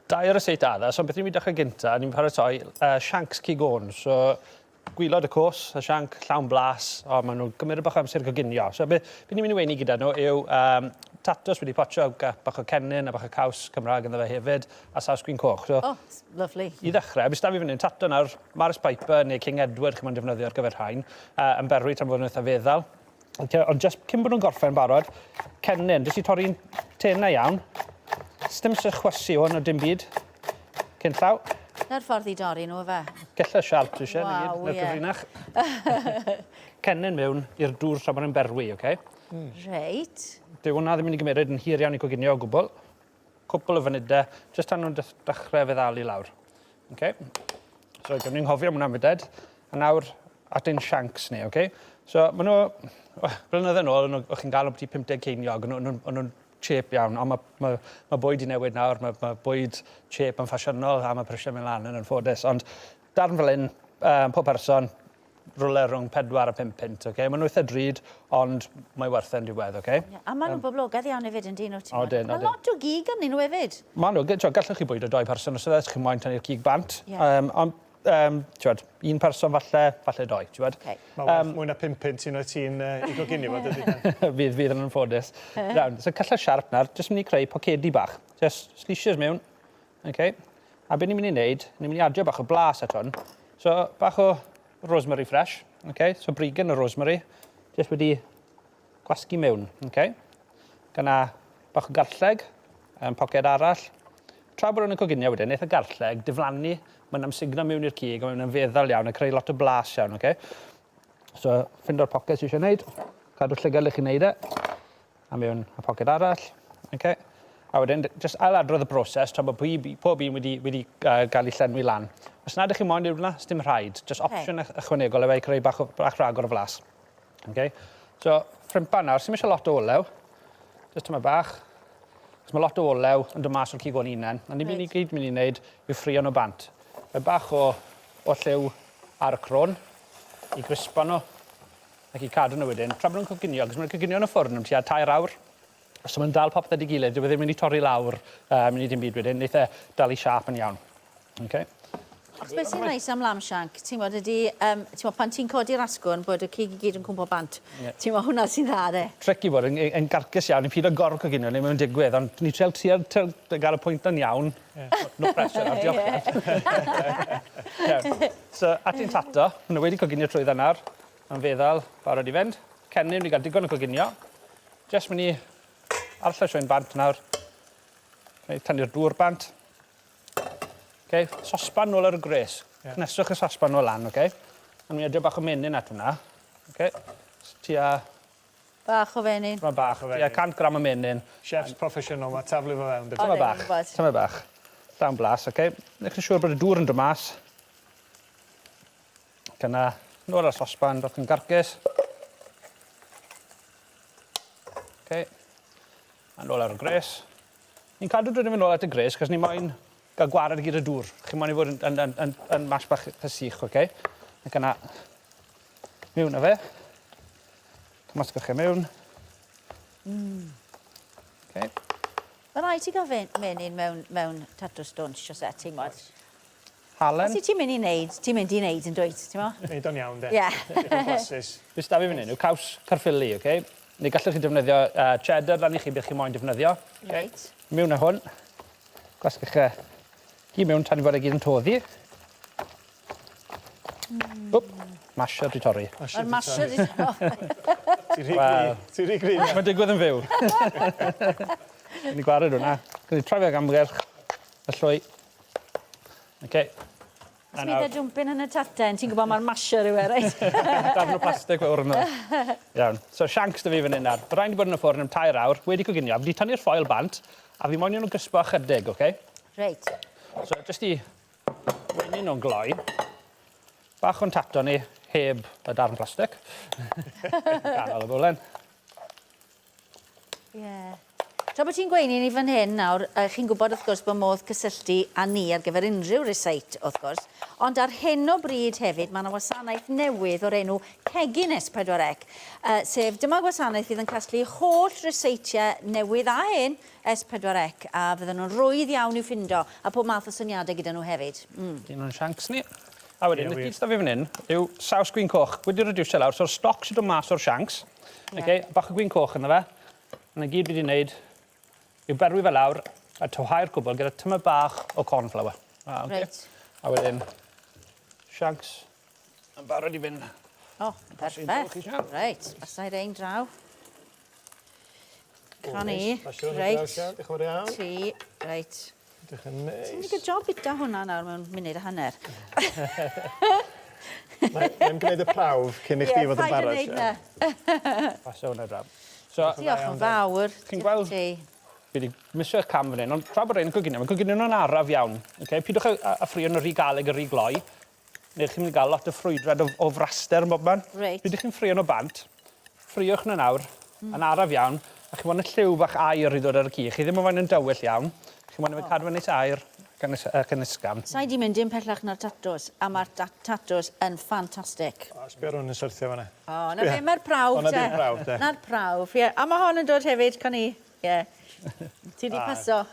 Dau ryseit addas, ond beth ni'n mynd i dechrau gynta, ni'n paratoi uh, shanks cig oen. So, gwylod y cos, y shank llawn blas, o, maen nhw'n gymryd bach o amser coginio. So, beth, beth ni'n mynd i weini gyda nhw yw um, tatws wedi potio, bach o cennin a bach o caws Cymraeg ynddo fe hefyd, a saws gwin coch. So, oh, lovely. I ddechrau, beth fi fan hyn, tato nawr, Maris Piper neu King Edward, chi'n defnyddio ar gyfer rhain, uh, yn berwi tan fod yn eitha feddal. Okay, ond just cyn bod nhw'n gorffen barod, cennin, jyst i torri'n tenau iawn. Sdim eisiau chwysu hwn o dim byd. Cyn llaw. Na'r ffordd i dorri nhw, fe. Gella siarp dwi eisiau, wow, na'r yeah. cyfrinach. Cennin mewn i'r dŵr tra bod nhw'n berwi, oce? Okay? Mm. Reit. Dyw hwnna ddim yn mynd i gymryd yn hir iawn i coginio o gwbl. Cwpl o funudau, jyst tan nhw'n dechrau feddalu lawr. Okay? So, gawn ni'n nghofio am hwnna fyded. A nawr, at ein shanks ni, okay? So, maen nhw, oh, blynydde yn ôl, o'ch chi'n gael obiti 50 ceiniog, o'n nhw'n cheap iawn, ond mae, mae, mae bwyd i newid nawr, mae, mae bwyd cheap yn ffasiynol a mae prisiau mynd lan yn anffodus. Ond darn fel hyn, um, pob person, rhywle rhwng 4 a 5 punt, okay? Maen nhw eitha drud, ond mae werth e'n diwedd, okay? Yeah, a maen nhw'n um, boblogaidd iawn hefyd yn dyn nhw, ti'n Odyn, Mae lot o gig arnyn nhw hefyd. Maen nhw, gallwch chi bwydo doi person os ydych chi'n moyn tynnu'r cig bant. Yeah. Um, ond um, t'wod, un person falle, falle doi, t'wod. Okay. Mae werth um, mwy na 5 punt unwaith ti'n uh, i goginio fo, dydy? fydd, fydd yn anffodus. Iawn, so cylla siarp nawr, jyst mynd i creu pocedi bach. Just slices mewn, okay. A beth ni'n mynd i wneud, ni'n mynd i adio bach o blas at hwn. So, bach o rosemary fresh, okay. So, brigen o rosemary, jyst wedi gwasgu mewn, okay. Gyna bach o garlleg, um, poced arall. Tra bod nhw'n coginio wedyn, neith y garlleg diflannu, mae'n amsugno mewn i'r cig, a mae'n feddal iawn, a creu lot o blas iawn, okay? So, ffindo'r poced sydd eisiau gwneud, cadw llygad le chi'n neud e, a mewn y poced arall, okay? A wedyn, jyst ailadrodd y broses tra bod pob, pob un wedi, wedi uh, gael ei llenwi lan. Os nad ydych chi'n moyn neud hwnna, dim rhaid. Just okay. opsiwn ychwanegol efo i creu bach, o, bach rhagor o flas. Okay. So, ffrimpan nawr, sy'n eisiau lot o olew. Just tyma bach. Cos mae lot o olew yn dod mas o'r cig o'n unen. A ni'n mynd i gyd mynd i wneud yw ffrio nhw bant. Mae bach o, o lliw ar y crôn i grispo nhw ac i cadw nhw wedyn. Tra bod nhw'n coginio, cos mae'n coginio yn y ffwrn am tua tair awr. So mae'n dal popeth at ei gilydd, dyw e ddim mynd i torri lawr, uh, mynd i dim byd wedyn, neith e dal i siâp yn iawn. Okay. Achos beth sy'n neis am lamb shank, ti'n gwybod, ydy, um, ti'n gwybod, pan ti'n codi'r asgwrn, bod y cig i gyd yn cwmpo bant. Yeah. Ti'n gwybod, hwnna sy'n dda, de. Tricky bod yn, yn garcus iawn, ni'n pido gorfod coginio, neu mae'n digwydd, ond ni'n trial, trial, trial gael y pwynt yn iawn. Yeah. No pressure, nawr, diolch. yeah. So, at i'n tato, maen nhw wedi coginio trwy nawr, mae'n feddal, barod i fynd. Cennin, wedi cael digon o coginio. Jyst mynd i arllwys o'n bant nawr. Neu tynnu'r dŵr bant. Okay, sosban nôl ar y gwres. Yeah. Cneswch y sosban nôl lan, okay? A mi adio bach o menyn at hwnna. Okay? Tua... Bach o fenyn. Tyma bach o fenyn. Tua 100 gram o menyn. Chefs proffesiynol, mae taflu fo fewn. Tyma bach, tyma bach. Llawn blas, okay? Newch yn siŵr bod y dŵr yn dod mas. Ac yna, nôl ar sosban, rhowch yn garcus. Okay. A nôl ar y gwres. Ni'n cadw dod yn mynd nôl at y gwres, cos ni moyn gael gwared gyda dŵr. Chi moyn i fod yn, yn, yn, yn, yn mash bach sych, oce? Okay? Ac yna, mewn â fe. Cymysgwch chi mewn. Okay. Mae rhaid ti gael menyn mewn, mewn tatws dwnsh, os e, ti'n gwybod. Halen. Os wyt ti'n mynd i wneud, ti'n mynd i wneud yn dwyt, ti'n mo? Neud o'n iawn, de. Ie. Digon blasus. Be sy 'da fi fan hyn yw caws Caerffili, oce? Neu gallwch chi defnyddio uh, cheddar lan i chi beth chi moyn defnyddio. Reit. Mewn â hwn. Gwasgwch e gyd mewn tan i fod e gyd yn toddi. Mm. Wp, masher di torri. Mae'r masher di torri. Ti'n rhy gry. Ti'n rhy gry. Mae'n digwydd yn fyw. Ni'n gwared hwnna. Gwni troi fe amgylch y llwy. Okay. Os bydd y jwmpyn yn y taten, ti'n gwybod mae'r masher yw e, reit? Darn o plastig fawr yno. Iawn. So, shanks da fi fan hyn nawr. Rhaid i bod yn y ffwrn am tair awr, wedi coginio. Fi wedi tynnu'r ffoil bant, a fi moyn i nhw gysbo ychydig, oce? Okay? Reit. So, jyst i wenu nhw'n gloi. Bach o'n tato ni, heb y darn plastig. Ganol y bowlen. Ie. Tra bod ti'n gweini ni fan hyn nawr, uh, chi'n gwybod wrth gwrs bod modd cysylltu â ni ar gyfer unrhyw rysáit wrth gwrs, ond ar hyn o bryd hefyd mae yna wasanaeth newydd o'r enw Cegin S4C, uh, sef dyma gwasanaeth fydd yn casglu holl ryseitiau newydd a hen S4C a fydden nhw'n rwydd iawn i'w ffindo a pob math o syniadau gyda nhw hefyd. Mm. Un o'n shanks ni. A wedyn, Ie, yeah, wir. gyd sydd fi fan hyn yw saws gwin coch. Wedi reducio lawr, so'r stoc sydd dod mas o'r shanks. Ie. Okay, bach o gwin coch ynddo fe. Na gyd fi wedi wneud yw berwi fe lawr a tywhau'r cwbl gyda tyma bach o cornflour. Ah, okay. Reit. A wedyn, shanks yn barod i fynd. O, oh, draw chi, perffaith. Sian. Reit, basai rein draw. Can i. Pasio hwnna draw, Reit. Sian. Diolch yn fawr iawn. Ti, reit. Diolch yn neis. Ti'n good job bita hwnna nawr mewn munud a hanner. Mae'n gwneud y prawf cyn i chdi fod yn barod. Ie, paid Sian. â neud na. Pasio hwnna draw. So, Diolch yn fawr. Chi'n gweld- Ti. Fi wedi misio eich cam fan hyn, ond tra bod rhain yn coginio, mae'n coginio nhw'n araf iawn. Okay? Pidwch â, â ffrio nhw'n rhy galeg a rhy gloi, neu chi'n mynd i gael lot o ffrwydrad o, o fraster yn bobman. Reit. Pryd ych chi'n ffrio nhw bant, ffriwch nhw nawr, yn araf iawn, a chi'n moyn y lliw bach aur i ddod ar y cig. Chi ddim yn moyn yn dywyll iawn, chi'n moyn mm. cadw yn neis aur ac yn, ac yn ysgafn. Sa i di mynd dim pellach na'r tatws, a mae'r tatws yn ffantastig. O, sbio ar hwn yn syrthio fan'na. O, na fe, mae'r prawf O, 'na di'r prawf, te. Na'r prawf, ie. A mae hon yn dod hefyd, con i. Ie. Ti di paso.